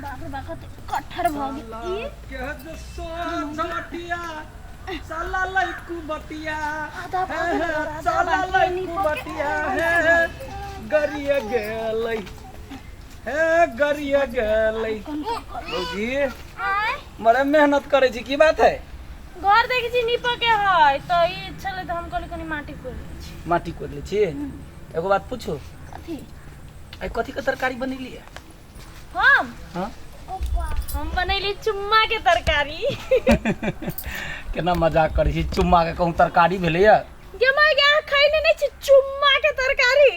बाप रे बाप, कते कट्ठर भऽ गेल ई। के जो सोझटिया साला लइकू बटिया आधा हे भऽ गेल, हे आधा साला बाकी है, लइकू नीपो के। बटिया हे हे गरिया गेलै हे गरिया गेलै। भौजी आँय? बड़े मेहनत करै छी, की बात है? घर देखै छी नीपऽ के है तऽ ई छलै तऽ हम कहली कनि माटि कोड़ि लै छी। माटी कोड़ि लै छी। एगो बात पूछू? कथी? आइ कथी के तरकारी बनेलियै? हम? हाँ। हम बनैली चुम्मा के तरकारी। केना मजाक करै छी, चुम्मा के कहूँ तरकारी भेलैया? गे माय गे, अहाँ खैने नहि छी चुम्मा के तरकारी?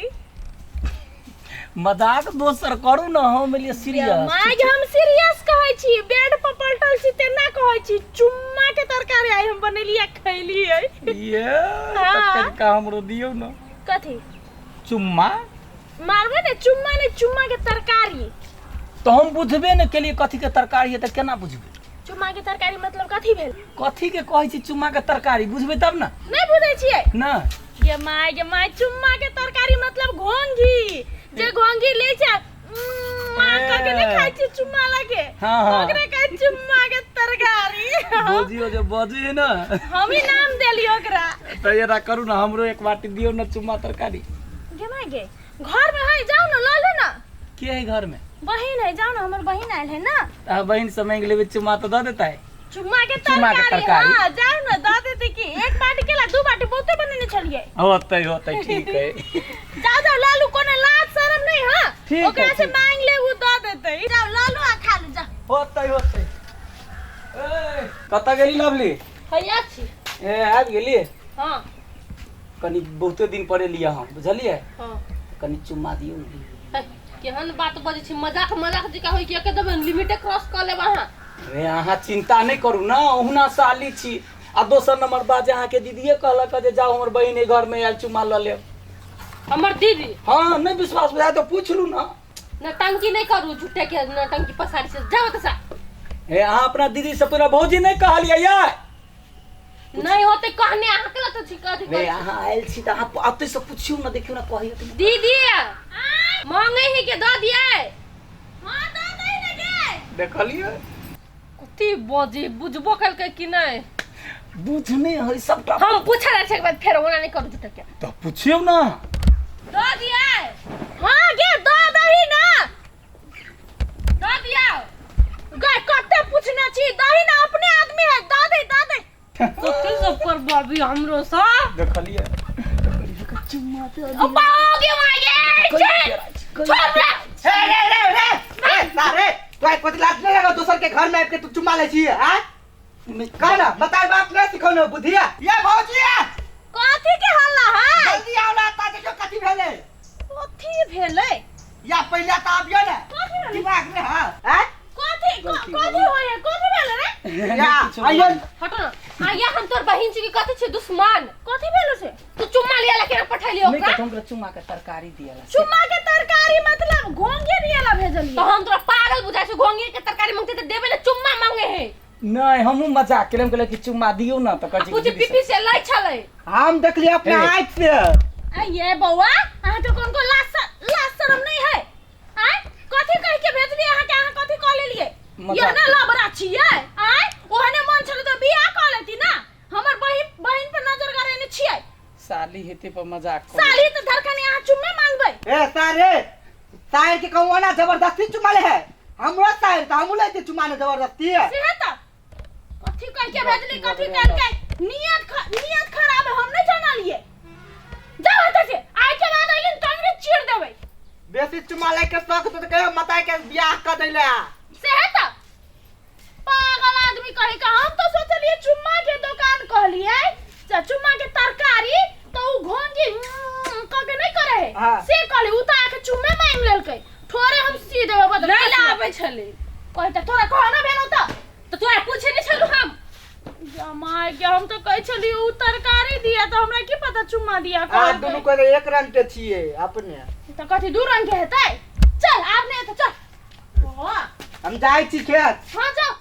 मजाक दोसर करू ने, हम एलियै सीरियस। माय गे, हम सीरियस कहै छी, बेड पर पलटल छी तेना कहै छी। चुम्मा के तरकारी आइ हम बनेली आ खैलियै। ये हाँ। तऽ कनिका हमरो दियौ ने। कथी? चुम्मा। मारबै ने, चुम्मा ने, चुम्मा के तरकारी। तऽ हम बुझबे ने केलियै कथी के तरकारी है, तऽ केना बुझबै? चुम्मा के तरकारी मतलब कथी भेल? कथी के कहै छी चुम्मा के तरकारी, बुझबै तब ने। नहि बुझै छियै? ना। गे माय गे माय, चुम्मा के तरकारी मतलब घोंघी, जे घोंघी ले छै माँ कह के नहीं खाइ छी चुम्मा लगे। हाँ, हाँ। ओकरे कहै चुम्मा के तरकारी। बोजियो जे बजे है ना, हम ही नाम देलियै ओकरा। तऽ एना करू ने, हमरो एक बाटी दियौ ने चुम्मा तरकारी। गे माय गे, घर में है, जाओ ना लऽ लू ना। के है घर में? बहिन है, जाओ ना, हमर बहिन आयल है ना। अहाँ बहिन से मांगि लेबै चुम्मा तऽ दऽ देतै? चुम्मा के चुम्मा के तरकारी। तरकारी। हाँ, जाओ ना, दऽ देतै की। एक बाटी केला दू बाटी बहुते बनेने छलियै। होतै होतै, ठीक है। जाओ जाओ लालू, कोनो लाज शरम नहीं। हाँ, ठीक है, ओकरा से ठीक। मांग ले, वो दऽ देतै। जाओ लालू आ खा लू, जाओ। होतै होतै। ए, कतऽ गेली लवली? हैया छी। ए, आबि गेली? हाँ। कनि बहुते दिन पर एलियै हम, बुझलियै? हाँ। कनि चुम्मा दियौ ने। है, केहन बात बजै छी, मजाक मजाक जकाँ होइ कि एकदम लिमिटे क्रॉस कऽ लेब अहाँ। अरे अहाँ चिंता नहि करू ने, ओहुना साली छी आ दोसर नंबर बात जे अहाँके दीदीए कहलक जे जाउ हमर बहिन एहि घरमे आयल, चुम्मा लऽ लेब। हमर दीदी? हाँ, नहि विश्वास बुझाय तऽ पूछि लू ने। नौटंकी नहि करू, झूठे के नौटंकी पसारी से जाओ तऽ सा। हे, अहाँ अपना दीदी से पूरा भौजी नहि कहलियै यै? नहि होते कहने, अहाँ के लत छी कथी? रे, अहाँ आयल छी तऽ अहाँ ओतै से पुछियौ ने, देखियौ ने कहैया कि नहि। दीदी मांगे ही के दऽ दियै? हाँ, दऽ दही ने गे। देखलियै? कथी बजे बुझबो केलकै कि नहि? बुझने है सबटा। हम पूछे रहै छै एक बार फेर, ओना नहि करू झूठे के। तऽ पुछियौ ने। दऽ दियै? हाँ गे, दऽ दही ना। दऽ दियौ। गे, कते पूछने छी, दही ना, अपने आदमी है, दऽ दे दऽ दे। कथी सब करबाबी हमरो सँ? देखलियै? ओ पाओ गे माये, छोड़ छोड़ रे। हे रे रे रे रे सारे, तो आई कथी लाज नहीं लगा दोसर के घर में आबि के तू चुम्मा लै छी? आँ, कह ना, बताय बाप नहीं सिखौने बुद्धिया ये भौजिया? कथी के हल्ला है? जल्दी आओ ना, ता देखियो कथी भेलै। कथी भेलै? या पहिले तऽ आबियो ने। कथी भेलै? दिमाग में हाँ आँ? कथी कथी होय है, कथी भेलै रे? या आइयो। हटो ना आया, हम तोर बहिन छी कि कथी छी दुश्मन? कथी भेलो से? तू चुम्मा लिया ला केना पठैली नहि ओकरा? तऽ हमरा चुम्मा के तरकारी दियला। चुम्मा के तरकारी मतलब घोंघे दियाला भेजलियै? तो हम तोरा पागल बुझाइ छी, घोंघी के तरकारी मांगते तऽ देबे ने, चुम्मा मांगे है। नहि, हमहूँ मजाक केलियै, हम कहलियै कि चुम्मा दियौ ने, तऽ कहै छै कि पूछ दीदी पीपी से लै छलै। हम देखलिए अपना हे। आँखि से। आ ये बौआ, अहाँ के कोन कोन लाज लाज शरम नहीं है? आय, कथी कह के भेजलियै अहाँ के, अहाँ कथी कह लेलियै? मजाक ये ना लबरा छियै। आय, ओहने मन छलै तऽ बियाह कऽ लेती ना, हमर बहिन बहिन पर नजर गड़ेने छियै। साली हेतै पर मजाक करै। साली तऽ धरखनी अहाँ चुम्मे मांगबै। ए सारे, सायर के कहूँ ना जबरदस्ती चुमा ले है, हमरो सायर तऽ हमहूँ लेते चुमा ने जबरदस्ती है। सेहे तऽ कथी कह के भेजली, कथी कहलकै? नियत नियत खराब है, हम नहीं जानलियै। जाओ एतऽ से, आइ के बाद अइली टंगरी चीर देबै। बेसी चुमा ले के शौक तो कहियो मताई के बियाह कर दैले। सेहे तऽ पागल आदमी कही का। हम तो सोचलिए चुम्मा के दुकान कहलिए, चुम्मा के तरकारी तो उ घोंघी कह के नहीं करे है। हाँ। से कहली, उ तो आके चुम्मे मांग लेलकै, थोड़े हम सी देबै बदल। नहि ला आबै छलै। कहि तऽ तोरा कहना भेलौ तऽ तऽ तोरा पूछे नहि छलू हम। जमाय के, हम तो कहै छली उ तरकारी दिया, तऽ हमरा की पता चुम्मा दिया आ कहलकै। दुनू को एक रंग के छियै अपने। तऽ कथी दू रंग के हेतै? चल आब नहि हेतै, चल। हम जाइ छी खेत। हाँ, जाओ।